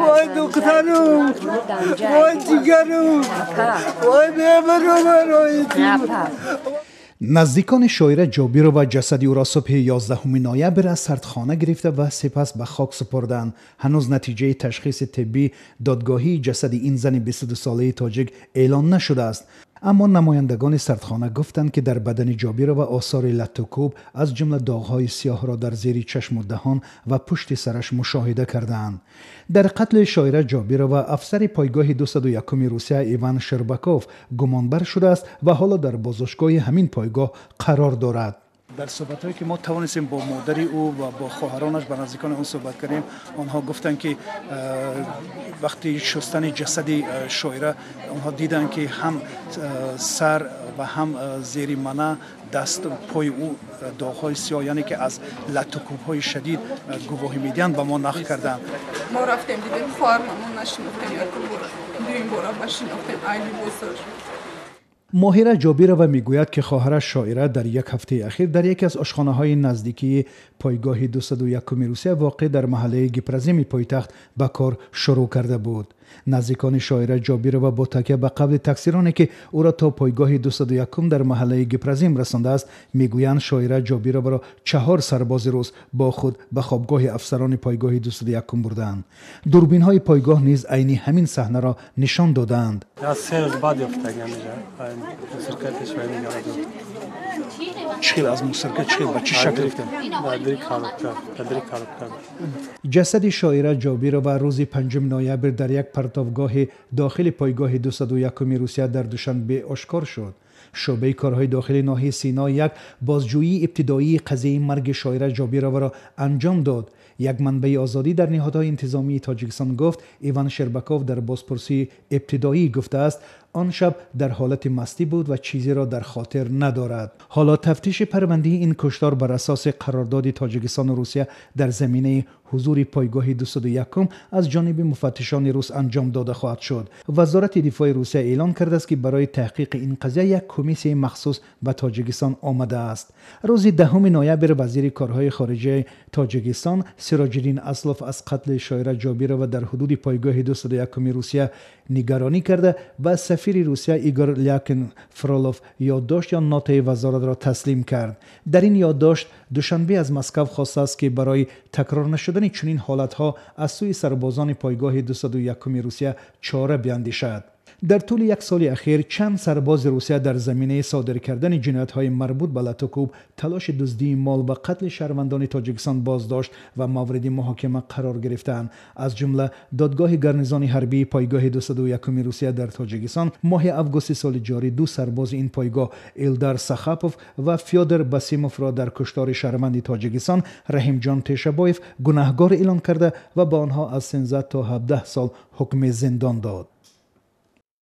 Вой, духтарам, вой, ҷигарам, вой, мемирам барои ту. Наздикони Шоира Ҷобирова ҷасади ӯро субҳи 11 ноябр аз сардхона гирифта ва сипас ба хок супурданд. Ҳанӯз натиҷаи ташхиси тиббӣ додгоҳии ҷасади ин зани 22-солаи тоҷик эълон нашудааст. Аммо намояндагони сардхона гуфтанд, ки дар бадани Ҷобирова осори латтукӯб, аз ҷумла доғҳои сиёҳро дар зери чашму даҳон ва пушти сараш мушоҳида кардаанд. Дар қатли Шоира Ҷобирова афсари пойгоҳи 201 Русия Иван Шербаков гумонбар шудааст ва ҳоло дар боздоштгоҳи ҳамин пойгоҳ қарор дорад. Дар суҳбатҳое, ки мо тавонистем бо модари ӯ ва бо хоҳаронаш, ба наздикони он суҳбат кардем, онҳо гуфтанд, ки вақти шустани ҷасади Шоира онҳо диданд, ки ҳам сар ва ҳам зери мана, даст, пои ӯ доғҳои сиёҳ, яъне ки аз латтукӯбҳои шадид гувоҳӣ медиҳанд, ба мо нақл карданд. Мо рафтем, дидем, хоҳарма мо нашинохтем. Якум бора, дуюм бора башинохтем ай либосаш. Моҳира Ҷобирова мегӯяд, ки хоҳараш Шоира дар як ҳафтаи ахир дар яке аз ошхонаҳои наздикии пойгоҳи 201 Русия, воқеъ дар маҳаллаи Гипразими пойтахт, ба кор шурӯъ карда буд. Наздикони Шоира Ҷобирова бо такя ба қавли таксироне, ки ӯро то пойгоҳи 201 дар маҳаллаи Гипразим расондааст, мегӯянд, Шоира Ҷобироваро чаҳор сарбози рус бо худ ба хобгоҳи афсарони пойгоҳи 201 бурдаанд. Дурбинҳои пойгоҳ низ айни ҳамин саҳнаро нишон додаанд. 3 рӯз баъд ёфтагиам. Мусорка шоира. Чӣ хел аз мусорка, чӣ хел, ба чӣ шакл гирифтанд? Дар коробка. Ҷасади Шоира Ҷобирова рӯзи 5 ноябр дар як партовгоҳи дохили пойгоҳи 201 Русия дар Душанбе ошкор шуд. Шӯъбаи корҳои дохили ноҳияи Сино як бозҷӯии ибтидоии қазияи марги Шоира Ҷобироваро анҷом дод. Як манбаи Озодӣ дар ниҳодҳои интизомии Тоҷикистон гуфт, Иван Шербаков дар бозпурсии ибтидоӣ гуфтааст, он шаб дар ҳолати мастӣ буд ва чизеро дар хотир надорад. Ҳоло тафтиши парвандаи ин куштор бар асоси қарордоди Тоҷикистону Русия дар заминаи ҳузури пойгоҳи 201 аз ҷониби муфаттишони рус анҷом дода хоҳад шуд. Вазорати дифои Русия эълон кардааст, ки барои таҳқиқи ин қазия як комиссияи махсус ба Тоҷикистон омадааст. Рӯзи 10 ноябр вазири корҳои хориҷаи Тоҷикистон Сироҷиддин Аслов аз қатли Шоира Ҷобирова дар ҳудуди пойгоҳи 201 Русия нигаронӣ карда ба сафири Русия Игор Лякин Фролов ёддошт ё нотаи вазоратро таслим кард. Дар ин ёддошт Душанбе аз Москав хостааст, ки барои такрор нашудани чунин ҳолатҳо аз сӯи сарбозони пойгоҳи 201 Русия чора биандешад. Дар тӯли як соли ахир чанд сарбози Русия дар заминаи содир кардани ҷиноятҳои марбут ба латукӯб, талоши дуздии мол ва қатли шаҳрвандони Тоҷикистон боздошт ва мавриди муҳокима қарор гирифтаанд. Аз ҷумла додгоҳи гарнизони ҳарбии пойгоҳи 201 Русия дар Тоҷикистон моҳи августи соли ҷорӣ ду сарбози ин пойгоҳ, Илдар Сахапов ва Фёдор Басимовро, дар куштори шаҳрванди Тоҷикистон Раҳимҷон Тешабоев гунаҳгор эълон карда ва ба онҳо аз 13 то 17 сол ҳукми зиндон дод.